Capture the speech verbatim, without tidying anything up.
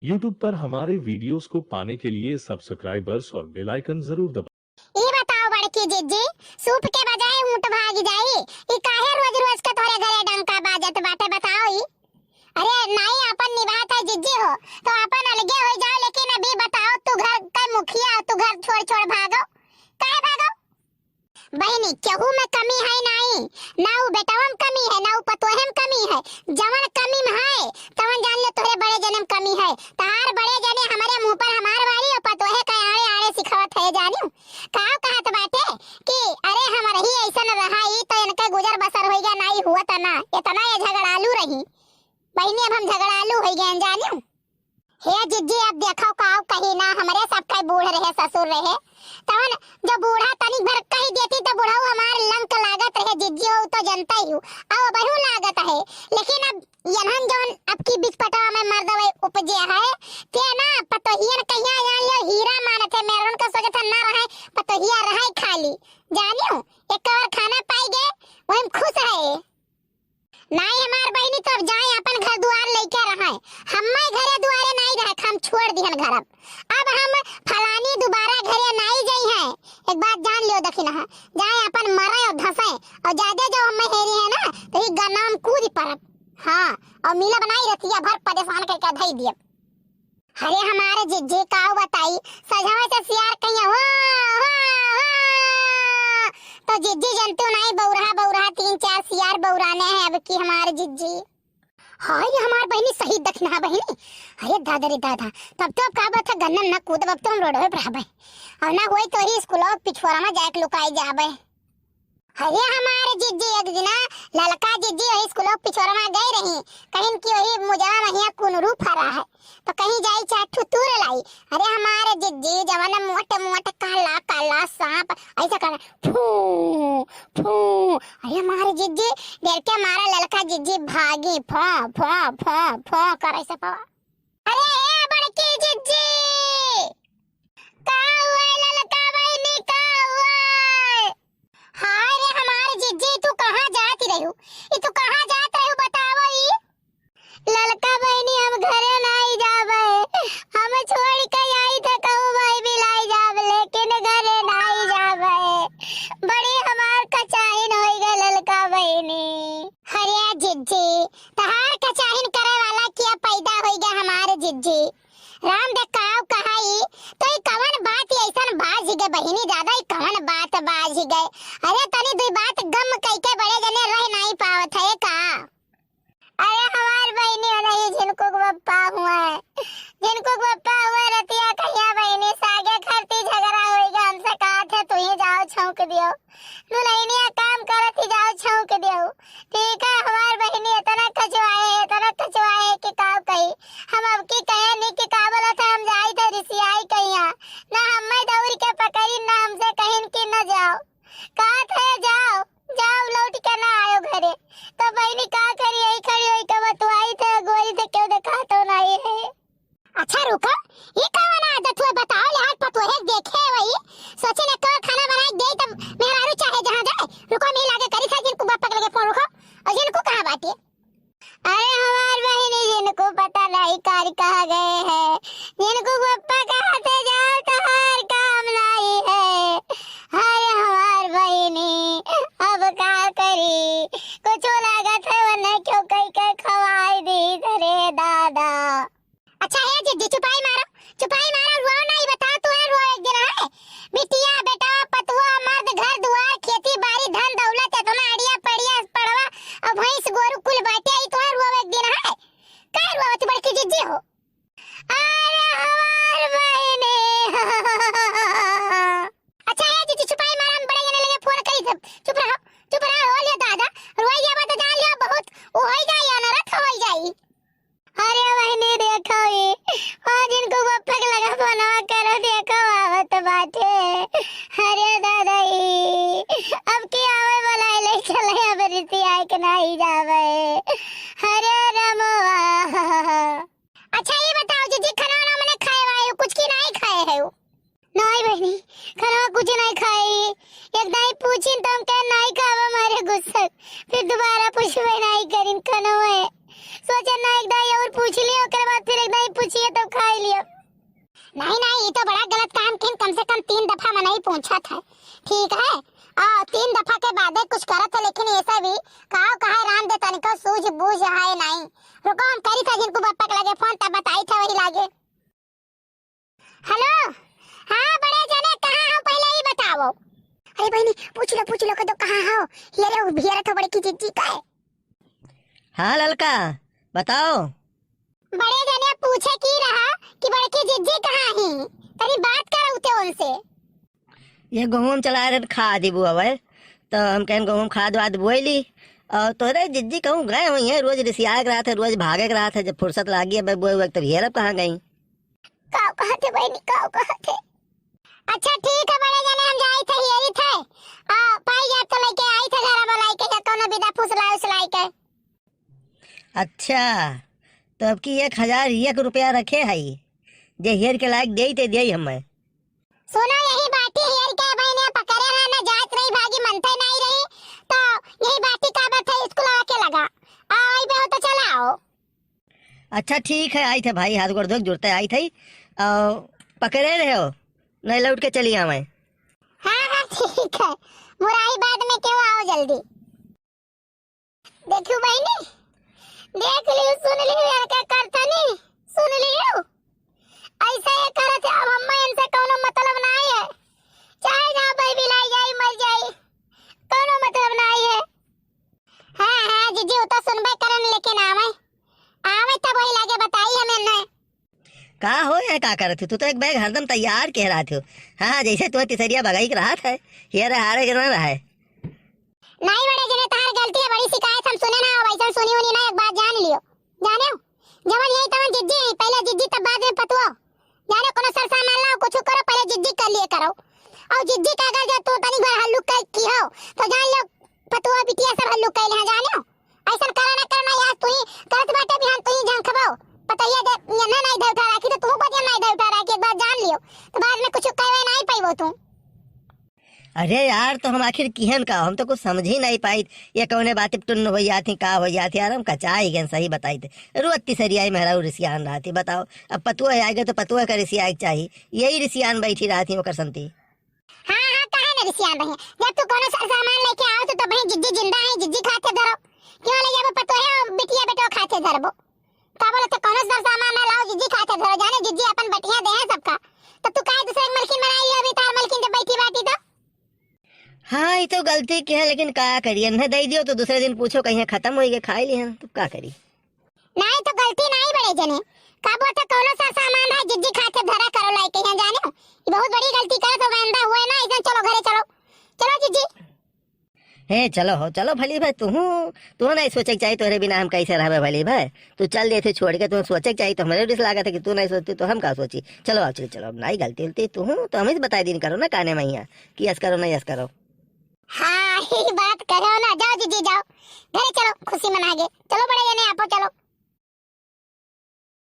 YouTube पर हमारे videos को पाने के लिए subscribers और bell icon जरूर दबाएं। ई बताओ बड़की जिज्जी, सूप के बजाय ऊंट भाग जाई, ई काहे रोज रोज के तोहरे घरे डंका बाजत बाटे, बताओ ई? अरे नाई आपन निभात है जिज्जी हो, तो आपन अलगे हो जाओ, लेकिन अभी बताओ तू घर के मुखिया हो, तू घर छोड़ छोड़ भागो, काहे भागो? बहिनी, केहू में कमी है नाई, ना उ बेटवा में कमी है, ना उ पतोहे में कमी है। जवन कमी में है, तवन जान ले तोहरे बड़े जने में कमी है। तहार बड़े जने हमरे मुंह पर हमार वाली और पतोहे का आड़े आड़े सिखावत है, जानियो। का कहत बाटे कि अरे हमर ही ऐसन रहा, ई तो इनके गुजर बसर होइगा, नाई हुआ तना, इतना ये झगड़ालू रही। बहिनी, अब हम झगड़ालू होइगा, जानियो। हे जिज्जी, अब देखो का कही ना, हमरे सबके बूढ़ रहे, ससुर रहे, तवन जो बूढ़ा तनिक भर कही देती तो बुढ़ऊ हमार लंक लागत रहे जिज्जी, हो तो जनता ही हूँ, अब बहु लागत है। लेकिन अब यनहन जौन अब की बिचपटवा में मर्दवे उपजे है, ते ना पतोहियन कहिया जान लियो हीरा मानत है, मेहरुन का सोचत है ना रहे, पतोहिया रहे खाली, जानियो, एक और खाना पाई गए, वही में खुश है। नाई हमार बहिनी, तो अब जाए अपन घर दुआर लेके रहे। हम्मे घरे दुआरे नाई रहे, हम छोड़ दिहन घर। अब, अब हम फलानी दोबारा घरे नाई जाई हैं। एक बात जान लियो दखिनहा, जाए अपन मरे और धंसे, और ज्यादा जो हम्मे हेरी है ना, तो ही गन्ना में कूद परब। हाँ, और मिलब नाई रतिया भर परेशान करके धई दियब। अरे हमारे जिज्जी काऊ बताई, सजवा से सियार कहिया हो, हो, हो। तो जिज्जी जनतू नाई, बौरहा बौरहा तीन चार सियार बौराने हैं अब की हमारे जिज्जी। हाय रे हमार बहिनी, सही दखिनहा बहिनी। अरे दादा रे दादा, तब तो अब का बात है, गन्ना ना कूदब, अब तो हम रोडवे पर रहबे। और ना होई तो ही स्कूल पिछोरा में जाके लुकाई जाबे। अरे हमार जिज्जी, एक दिना ललका जिज्जी वही स्कूल पिछोरा में गई रही, कहिन कि वही मुजवा महिया कुनरू फरा है, तो कहीं जाई चार ठो तूर लाई। अरे हमार जिज्जी जवन मोट मोट काला काला सांप ऐसे कर फू फू। अरे हमार जिज्जी डर के मारा ललका जिज्जी भागी फो फो फो फो कर ऐसे पवा। अरे ए बड़की जिज्जी, का हुआ ललका बहिनी, का हुआ? हाय रे हमार जिज्जी, तू कहाँ जात रहू? ई तू कहाँ जात रहू बतावो ई? ललका बहिनी, हम घरे नाई जाबे, हम छोड़ के आई थे कहूँ भाई बिलाई जाब, लेकिन घरे नाई जाबे। बड़ी हमार कचाइन होई गए ललका बहिनी। अरे जिज्जी, तहार कचाइन करे वाला किया पैदा होई गए हमार जिज्जी। राम दे काव कहाई, तो ई कवन बात ई ऐसन बाज गए बहिनी, ज्यादा ई कवन बात बाज गए? अरे तनी दुई बात गम कई के बड़े जने रह नाई पावत है का? अरे हमार बहिनी हो नहीं, जिनको को पप्पा हुआ है, जिनको को पप्पा हुआ रतिया कहिया बहिनी सागे खरती झगड़ा होई गए, हमसे कहा थे तू ही जाओ छौंक दियो। दुल्हनिया काम करत ही जाओ छौंक देऊ। ठीक है, हमार बहिनी इतना खचवाए, इतना खचवाए कि का कही। हम अब की कहे नहीं कि का बोला था, हम जाई थे रिसियाई कहिया। ना हमें दौड़ के पकड़ी, ना हमसे कहिन कि न जाओ। कहा थे जाओ, जाओ लौट के ना आयो घरे। तो बहिनी का करी, यही खड़ी होई के बतुआई थे, गोरी थे क्यों देखा तो नहीं है। अच्छा रुको, ई कवन आदत हुए बताओ, ले हाथ पतोहे देखे वही, सोचे ले कौन खाना बनाए दे तब मेहरारू चाहे जहाँ जाए। रुको, मैं लागे करी था जिनको बापा के लगे फोन रुको, और जिनको कहाँ बाटे? अरे हमार बहिनी, जिनको पता नहीं कार कहाँ गए हैं, जिनको बापा कहाँ थे जाओ तो हर काम नहीं है। अरे हमार बहिनी, अब का करी, कुछ लागत है वो नहीं क्यों कही के खवाई दी रे दादा। अच्छा हे जिज्जी, चुपाई मारो, चुपाई मारो, रुआओ ना, ई बताओ तू है रुआओ एक दिन है। बिटिया, बेटा, पतुआ, मर्द, घर दुआर, खेती बाड़ी, धन दौलत, इतना अड़िया पड़िया पड़वा और भैंस गोरू कुल बाटे, ई तोहर रुआओ एक दिन है। काहे रुआओ तू बड़की जिज्जी हो? अरे हमार बहिनी। अच्छा हे जिज्जी, चुपाई मारो, हम बड़े जने लगे फोन करी थे। चुप रहो, चुप रहो, हो लियो दादा, रोई जाबा तो जान लियो बहुत, वो होई जाई, अनरथ होई जाई। अरे बहिनी देखो ई, आज इनको बप्पा के लगा फोनवा करो, देखो आवत बाटे। अरे दादा ई, अब की आवे बोलाए ले चले, अब रिसियाई के नाई जावे। अरे रमवा। अच्छा ई बताओ जिज्जी, खाना वाना मने खाए वाए हो, कुछ की नाई खाए है हो? नाई बहिनी, खाना कुछ नाई खाई। एक दाई पूछिन तो हम कहे नाई खावा मारे गुस्सा। फिर दोबारा पूछबे नाई करिन खाना है। सोचे ना, एक दाई और पूछ लियो, ओकरे बाद फिर एक दाई पूछिए तब खाई लियो। नहीं, नहीं, ई तो बड़ा गलत काम किन, कम से कम तीन दफा मनई पूछत है, ठीक है? आ, तीन दफा के बादे कुछ करत है, लेकिन ये सब ही काव कहे राम दे, तनिको सूझ बूझ है नहीं। रुको, हम करी था जिनको बप्पा के लगे फोन, तब बताई था वही लागे। हेलो, हाँ बड़े जने, कहाँ हो पहले ही बताओ। अरे बहिनी, पूछ लो, पूछ लो, कह दो कहाँ हो? ये रे, भियर तो बड़की जिज्जी का है। हाँ ललका, बताओ। बड़े जने पूछे की रहा कि बड़की जिज्जी कहाँ ही, तनी बात करौते उनसे। ये गहूम चला रहे खाद ही बुआवे, तो हम कहन गहूम खाद वाद बोई ली। और तोरे जिज्जी कहूँ गए हुई है, रोज रिसिया के रहत है, रोज भागे के रहत है, जब फुर्सत लागी अब बोए हुए तब हेरब कहाँ गई। काव कहत है बहिनी, काव कहत है? अच्छा ठीक है बड़े जने, हम जाई थे, हेरी थे, आ, पाई जात तो लेके आई थे, घरा बोलाई के, या कौनो बिदा फुसलाई उसलाई के। अच्छा, तो अब की एक हजार एक रुपया रखे हई, जे हेर के लायक देई ते देई हमें। सुनो, यही बाटी हेर के बहिने पकड़े रहा, ना जात नहीं भागी, मनते नहीं रही, तो यही बाटी का बात है, स्कूल आके लगा, आ, वही पे हो तो चला आओ। अच्छा ठीक है, आई थे भाई, हाथ गोड़ धोके जुड़ते आई थे, आ, पकड़े रहे हो, नहीं लौट के चली आवे। हाँ, हाँ, ठीक है, मुराई बाद में क्यों आओ जल्दी। देखियो बहिनी, देख लियो, सुन लियो, यार का करतनी, सुन लियो। ऐसा ये करत है, अब हम्मा इनसे कौनो मतलब ना है, चाहे जहाँ भाई बिलाई जाई, मर जाई, कौनो मतलब ना है। हाँ, हाँ, जिज्जी, वो तो सुनबे करन, लेकिन आवे, आवे तब वही लागे बताई हमें न। का हो, यहाँ का करत हो? तू तो एक बैग हरदम तैयार के रहत हो। हाँ, हाँ, जैसे तुम्हें तिसरिया भगाई के रहत है, ये रहा, हारे के ना रहा है। नहीं बड़े जने, तहार गलती है, बड़ी शिकायत हम सुने ना, वैसन सुनी उनी ना, एक बात जान लियो, जाने हो? जवन यही तवन जिज्जी है, पहले जिज्जी तब बाद में पतुआ। जाने कोनो सर सामान लाओ, कुछ करो, पहले जिज्जी कर लिए करो। और जिज्जी का अगर जो तू तनी भर हल्लुक कर की हो, तो जान लो, पतुआ बिटिया सब हल्लुक कैले हैं, जाने हो? ऐसन करा ना, करना यार, तू ही करत बाटे, बिहान तू ही झंखबो। पतैया दे, ये ना, नहीं दे उठा राखी, तो तू बदिया नहीं दे उठा राखी, एक बार जान लियो, तो बाद में कुछ कहवे नहीं पाइबो तू। अरे यार, तो हम आखिर किहन का, हम तो कुछ समझ ही नहीं पाई, ये कौने बात पे टुन्न हो जाती, का हो जाती यार, हम कचाई गए, सही बताई थे। रोज तिसरियाई मेहरा रिसियान रहती, बताओ, अब पतुआ आ गए तो पतुआ का रिसियाई चाहिए, यही रिसियान बैठी रहती ओकर संती। हाँ, हाँ, काहे न रिसियान रहे? जब तू कोनो सर सामान लेके आओ तो, तो भाई जिज्जी जिंदा है, जिज्जी खाते धरो। क्यों ले जाबो पतोहे और बिटिया बेटो खाते धरबो? का बोले तो कोनो सर सामान ना लाओ, जिज्जी खाते धरो। जाने जिज्जी अपन बटिया दे है सबका। तो तू काहे दूसरे के मलकिन बनाई लियो, अभी तार मलकिन जब बैठी बाटी तो? हाँ, ये तो गलती की है, लेकिन का करी? इन्हें दे दियो तो दूसरे दिन पूछो कहीं खत्म हो गए, खा लिए हैं, तो का करी? नाई तो गलती नाई बड़े जने। का बोलते कौनो सा सामान है जिज्जी खाते धरा करो लाई के यहाँ जाने हो। ये बहुत बड़ी गलती करत हो, आइंदा हुए ना ऐसा। चलो घरे चलो। चलो जिज्जी। हे चलो हो, चलो भली भाई, तू, तू नहीं सोचे के चाहिए तोहरे बिना हम कैसे रहबे भली भाई। तू चल देते छोड़ के, तू सोचे के चाहिए तो हमरे डिस लागत है कि तू नहीं सोचती तो हम का सोची। चलो आओ, चलो, चलो, अब नाई गलती उलती तू तो हमें से बताई दिन करो ना काने में यहाँ कि यस करो ना यस करो। हाँ, ही बात करो ना, जाओ जिज्जी जाओ। घरे चलो, खुशी मनागे। चलो बड़े जने आपो चलो।